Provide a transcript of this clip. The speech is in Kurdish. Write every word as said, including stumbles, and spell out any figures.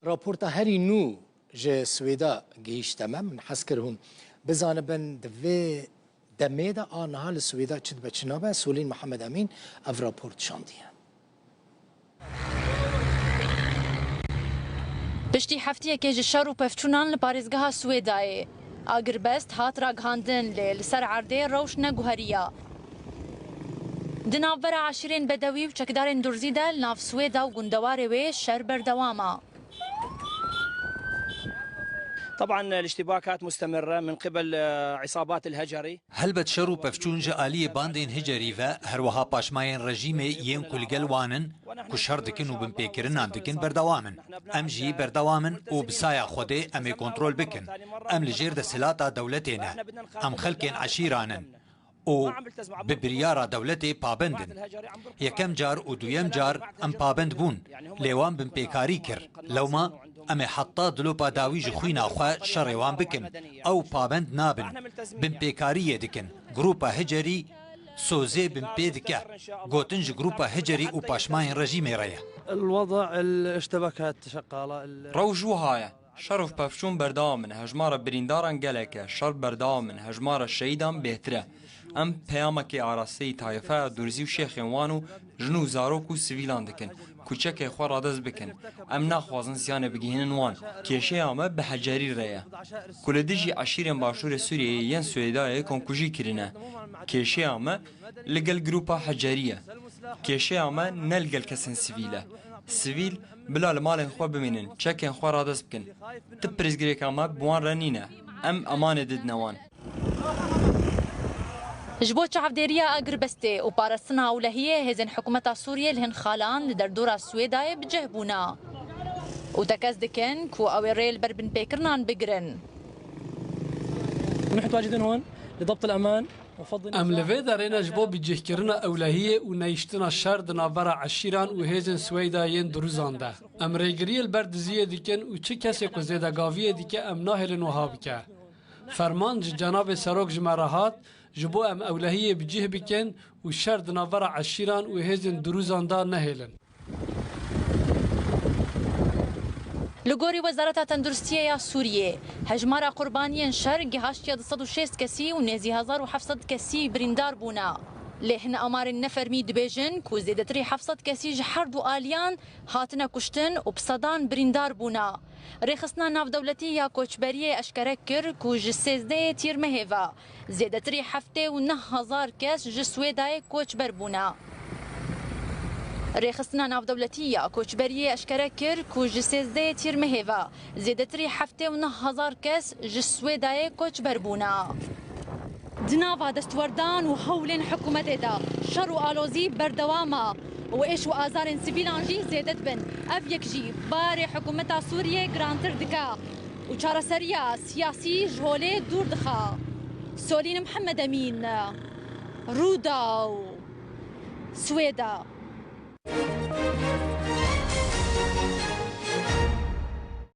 Raporta herî nû ji Swêda gihîşte me. Min hez kir hûn bizanibin di vê demê de a niha li Swêda çi dibe çi nabe. Solîn Mihemed Emîn ev raport şandiye. Piştî heftiyekê ji şer û pevçûnan li parêzgeha Swêdayê, agirbest hat ragihandin, lê li ser erdê rewş neguheriya. Di navbera eşîrên bedewî û çekdarên durzî de li nav Swêda û gundewarê wê şer berdewam e. طبعا الاشتباكات مستمرة من قبل، آه، عصابات الهجري. Helbet şer û pevçûn ji aliyê bandên Hicerî ve, her wiha paşmayên rejîmê yên ku li gel wan in, ku şer dikin û binpêkirinan dikin, berdewam in. Em jî berdewam in û bi saya Xwedê em ê kontrol bikin. Em li jêr desthilata dewletê ne. Em xelkên eşîran in. û bi biryara dewletê pabend in. Yekem car û duyem car em pabend bûn, lê wan binpêkarî kir. Lewma em ê heta dilopa dawî ji xwîna xwe şerê wan bikin. Ew pabend nabin. Binpêkariyê dikin. Grupa Hicerî sozê binpê dike. Gotin ji grupa Hicerî û paşmayên rejîmê re ye. الوضع الاشتباكات شغالة. Rewş wiha ye. Şer û pevçûn berdewam in, hejmara birîndaran gelek e, şer berdewam in, hejmara şehîdan bêhtir e. Em peyamekê arasteyî tayfeya durzî û şêxên wan û jin û zarok û sivîlan dikin, ku çekên xwe radest bikin. Em naxwazin ziyanê bigihînin wan. Kêşeya me bi Hecerî re ye, ku li dijî eşîrên başûrê Sûriyeyê yên Swêdayê komkujî kirine. Kêşeya me li gel grupa Hecerî ye. Kêşeya me ne li gel kesên sivîl e. Sivîl bila li malên xwe bimînin, çekên xwe radest bikin. Ti pirsgirêka me bi wan re nîne. Em emanê didine wan. Ji bo çavdêriya agirbestê û parastina ewlehiyê hêzên hikûmeta Sûriyê li hin xalan li derdora Swêdayê bi cih bûne û tekez dikin ku ew ê rê li ber binpêkirinan bigirin. نحن متواجدين هون لضبط الأمان. Em li vê derê ne ji bo bicihkirina ewlehiyê û neyiştina şer di navbera eşîran û hêzên Swêda yên Duruzan de. Em rêgiriyê li ber diziyê dikin û çi kesê ku zêdegaviyê dike em nahêlin wiha bike. Ferman ji cenabê serok ji me re hat, ji bo em ewlehiyê bi cih bikin û şer di navbera eşîran û hêzên Duruzan de nehêlin. Li gorî Wezareta Tenduristiyê ya Sûriyê, hejmara qurbaniyên şer gihaştiye du sed û şêst kesî û nêzî hezar û heft sed kesî birîndar bûne. Lê hin amarên nefermî dibêjin ku zêdetirî heft sed kesî ji her du aliyan hatine kuştin û bi sedan birîndar bûne. Rêxistina navdewletî ya koçberiyê eşkere kir ku ji sêzdehê Tîrmehê ve zêdetirî heftê û neh hezar kes ji Swêdayê koçber bûne. Rêxistina navdewletî ya koçberiyê eşkere kir ku ji sêzdehê Tîrmehê ve zêdetirî heftê û neh hezar kes ji Swêdayê koçber bûne. Di nava destwerdan û hewlên hikûmetê de şer û alozî berdewam e û êş û azarên sivîlan jî zêde dibin. Ev yek jî barê hikûmeta Sûriyê girantir dike û çareseriya siyasî ji holê dûr dixe. Solîn Mihemed Emîn, Rûdaw, Swêda.